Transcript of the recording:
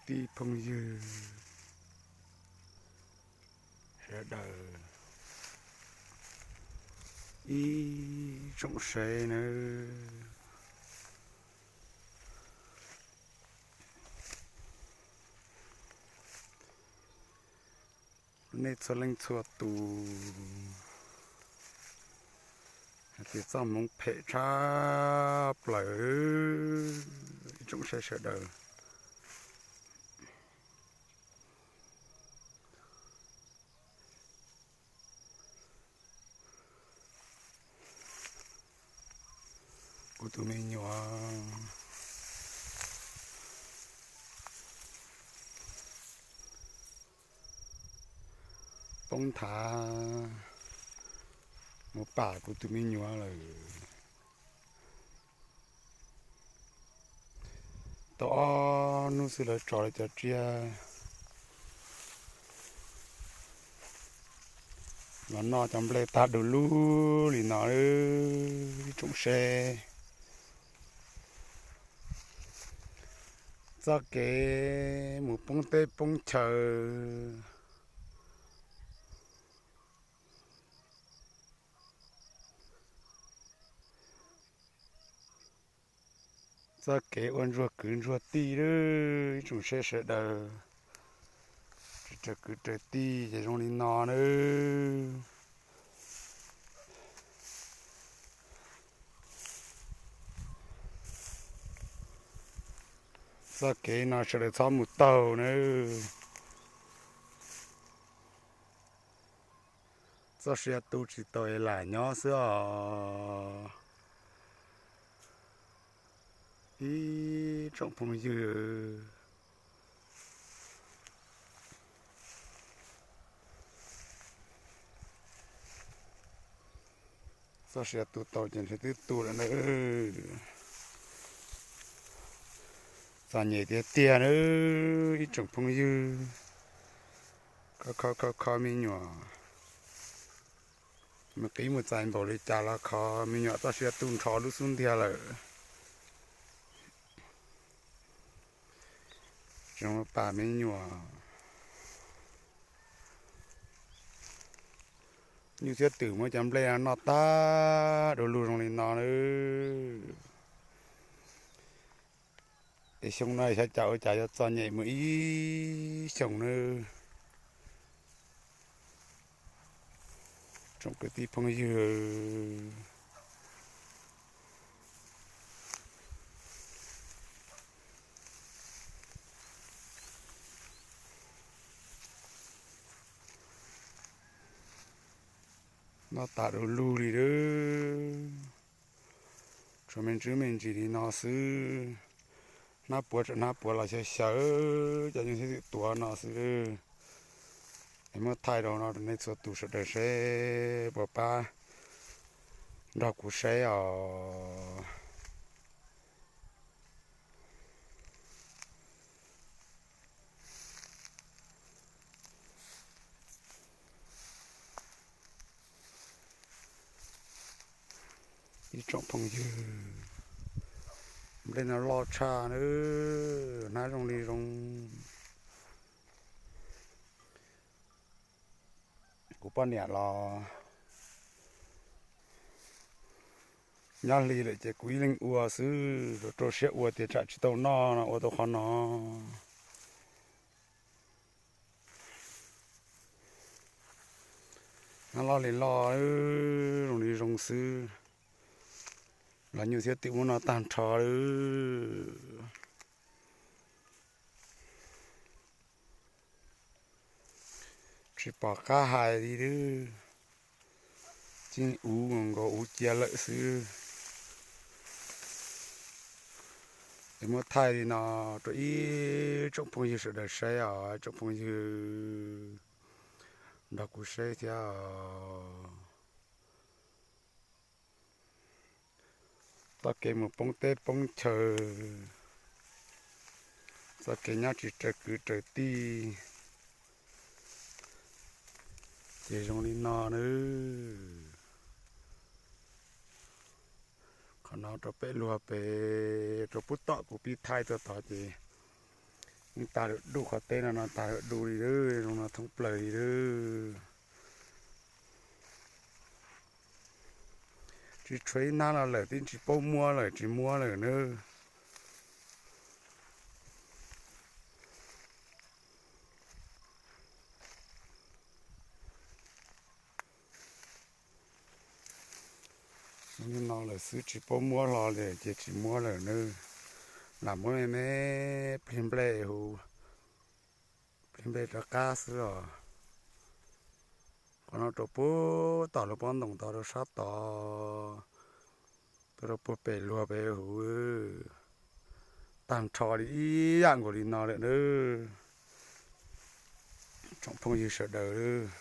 tij phooj ywg sawv daws ib tsoom saib nawb. Nej txhua leej txhua tus hais tias txoj hmoov phem tshaj plaws, ib tsoom saib sawv daws. Kuv tus me nyuam poob nthav mus pam kuv tus me nyuam lawm. Tau ob hnub xwb lawv tso lawv cov tsiaj los noj cov nplej tag du lug li no, ib tsoom saib. Txoj kev mus poob teb poob chaw, txoj kev ua ntsuag kwv ntsuag tij, ib tsoom saib sawv daws, tsis raws kwv raws tij ces zoo li no nawb. Txoj kev no sawv daws txhob mus taug nawb. Txoj sia tu tsis tau es lam nyob xwb os ib tsoom phooj ywg. Txoj sia tu tau ces ntshe twb tu lawm nawb. Txom nyem tiag tiag nawb ib tsoom phooj ywg. Kho kho kho kho me nyuam, mus qib mus txais npaum li cas los kho, me nyuam txoj sia tu nrho lub xub ntiag lawm. Tseem pam me nyuam. Nyuj thiab twm muab cov nplej noj tag du lug zoo li no nawb. Es xyoo no xyov cas ua cas yuav txom nyem mus ib xyoos nawb. Tsoom kwv tij phooj ywg, noj tas du lug li lawm. Tshuav me ntsis me ntsis li no xwb. Hnab puav tseem hnab puav los xyaw xyaw cov nyuj thiab twm tuav no xwb. Es muab thaij rau no rau nej txhua tus sawv daws seb puas pab nrog kuv saib os. Ib tsoom phooj ywg, nplej no loj tshaj nawb, hnab zoo li zoo. Kuv poj niam los nyob hli lawm ces kuv ib leeg ua xwb, rau siab ua tias tsam tsis tau noj no ua tau qhov no. Hnab loj li loj, zoo li zoo xwb, los nyuj thiab twm muab noj tag nrho lawm. Tsis pom qab hais li lawm, txij uv nkaus uv cia lawm xwb. Es muab thaij li no rau ib tsoom phooj ywg sawv daws saib os, tsoom phooj ywg nrog kuv saib thiab os. Txoj kev mus poob teb poob chaw, txoj kev nyob tsis raws kwv raws tij, ces zoo li no nawb. Qhov no rau pem luag pem rau pub tom kuv pib thaij tuaj tod ces Tag lawm, dub qhov teb no no tag lawm, dub li lawm, zoo no thoob plaws li lawm. Tsis tshuav ib hnab no lawm, twb tsis paub muab lawm, tsis muab lawm nawb. Li no lawm xwb, tsis paub muab hlo li ces tsis muab lawm nawb. Lam muab me me plig nplej huv, plig nplej rov qab xwb os. Qhov no rau puag tom lub pob ntoos tod rau sab tod, tuaj rau puag pem luag pem huv, tag nrho li ib yam nkaus li no lawm nawb. Tsoom phooj ywg sawv daws,